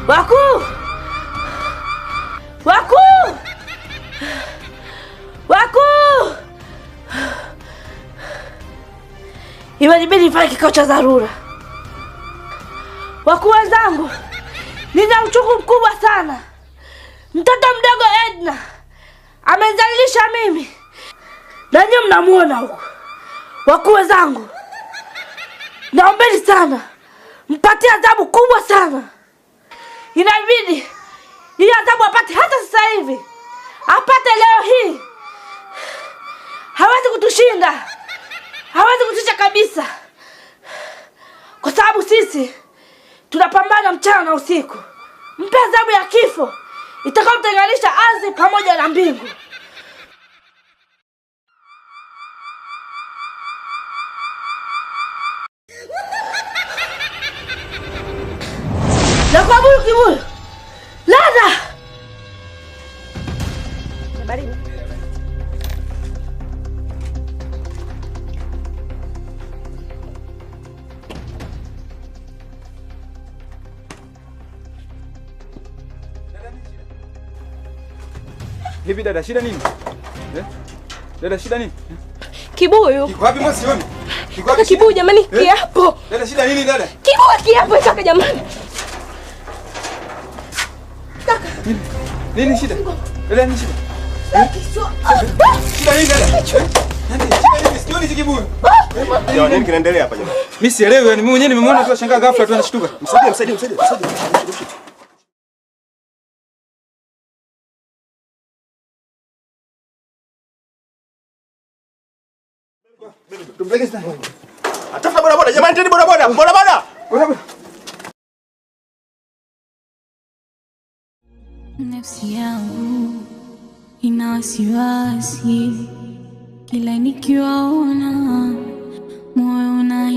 Wakuu! Wakuu! Wakuu! Imenibidi nifanye kikao cha dharura. Wakuu wenzangu, nina uchungu mkubwa sana. Mtoto mdogo Edna amenizalilisha mimi. Na nyinyi mnamuona huko. Wakuu wenzangu, naombeni sana mpatie adhabu kubwa sana. Inabidi hii adhabu apate hata sasa hivi, apate leo hii. Hawezi kutushinda, hawezi kutushinda kabisa, kwa sababu sisi tunapambana mchana na usiku. Mpe adhabu ya kifo itakayotenganisha ardhi pamoja na mbingu. Na kuabudu kibuyu. Lada! Baridi. Hivi dada, shida nini? Dada, shida nini? Kibuyu. Kiko wapi mbona sioni? Kiko wapi? Kibuyu jamani, kiapo. Dada, shida nini dada? Kibuyu kiapo kaka jamani. Kaka. Nini shida? Dada, nini shida? Shida nini dada? Shida nini? Sioni kibuyu. Jamani, nini kinaendelea hapa jamani? Mimi sielewi, yani mimi mwenyewe nimemwona tu ashangaa ghafla tu anashtuka. Msaidie, msaidie, msaidie, msaidie. Tumpeleke sana. Atafuta boda boda jamani, teni boda boda, boda boda. Boda boda. Nafsi yangu ina wasiwasi kila nikiwaona moyo una